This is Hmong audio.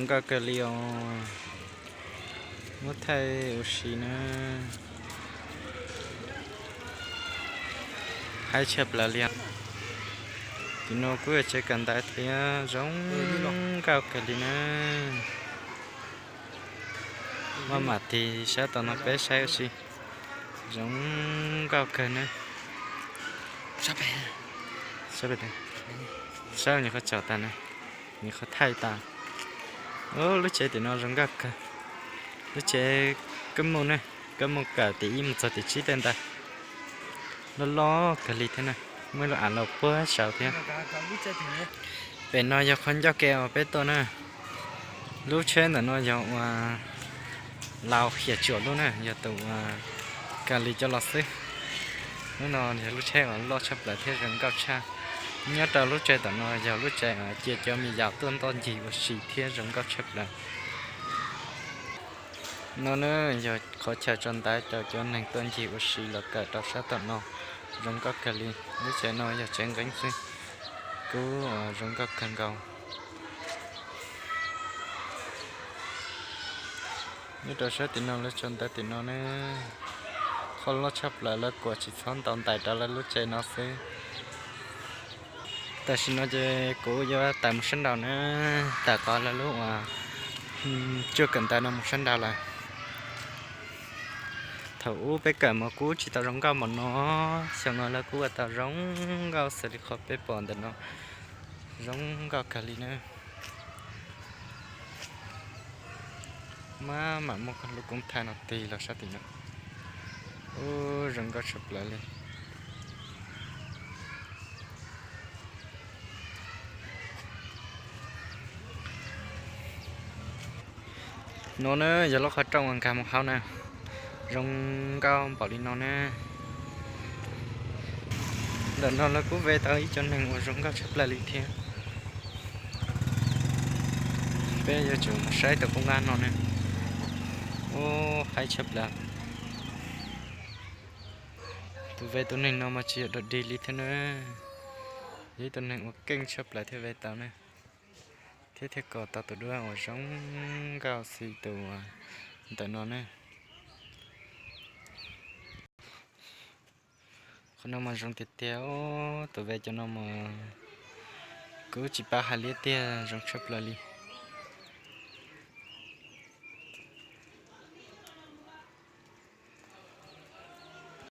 Nkauj kawg li os. Muab thaij ua si na. Haib tshaj plaws li os. Tim no kuj yog tsev kawm ntawv thiab zoo nkauj kawg li na. Maj mam tig sab tom no peb saib ua si. Zoo nkauj kawg na. Saib nyuam qhuav tsom tas na, nyuam qhuav thaij tas. Lub tsev tim no zoo nkauj kawg. Lub tsev koj mus na, koj mus kawm tim ib mus txog tim tsib tej ntawd. Loj loj kawg li thiab na, muaj lub av los puag saud thiab. Pem no yog qhov ncauj ke uas peb tuaj na. Lub tsheb ntawm no yog uas Laus Hiam Tsuam lub na, yog tus uas Kav Lis coj los xwb. Lub no yog lub tsheb uas loj tshaj plaws thiab zoo nkauj tshaj. Nyob rau lub tsev tom no yog lub tsev uas cia cov me nyuam yaus tuaj ntoj ncig ua si thiab zoo nkauj tshaj plaws. No na yog qhov chaw tso ntawv rau cov neeg tuaj ncig ua si los kawm rau sab tom no, zoo nkauj kawg li. Lub tsev no yog tsev nqeeb xwb, kuj zoo nkauj kawg nkaus. Nyob rau sab tim no lawv tso ntawv tim no ne, qhov loj tshaj plaws lawv kuam tsis txhob ntaus ntais rau lawv lub tsev no xwb. Tam sim no ces kuv yuav tawm mus sab nraud na, tawm qhov lawv lub uas tsuag kawm ntawv no mus sab nraud lawm. Thaum ub peb kawm mas kuj tsis tau zoo nkauj npaum no, xyoo no lawv kuj ua tau zoo nkauj xws li qhov peb pom ntawm no, zoo nkauj kawg li na. Maj mam muaj lub koob thaij no tig los sab tim no, ub zoo nkauj tshaj plaws li. No na yog lub qhov rooj uas nkag mus hauv na, zoo nkauj npaum li no na. Ntawm no lawv kuj ve tau ib co neeg uas zoo nkauj tshaj plaws li thiab. Peb yuav tsum mus saib tus koob nqaj no na. Ub, haib tshaj plaws. Tus ve tus neeg no mas tsis yog dog dig li thiab na, yog ib tug neeg uas keej tshaj plaws thiaj ve tau na, thiab thiaj kom tau tus duab uas zoo nkauj xws tus ntawm no na. Qhov no mas zoo tiag tiag, tus ve cov no mas kuv tsis paub hais li tiag, zoo tshaj plaws li.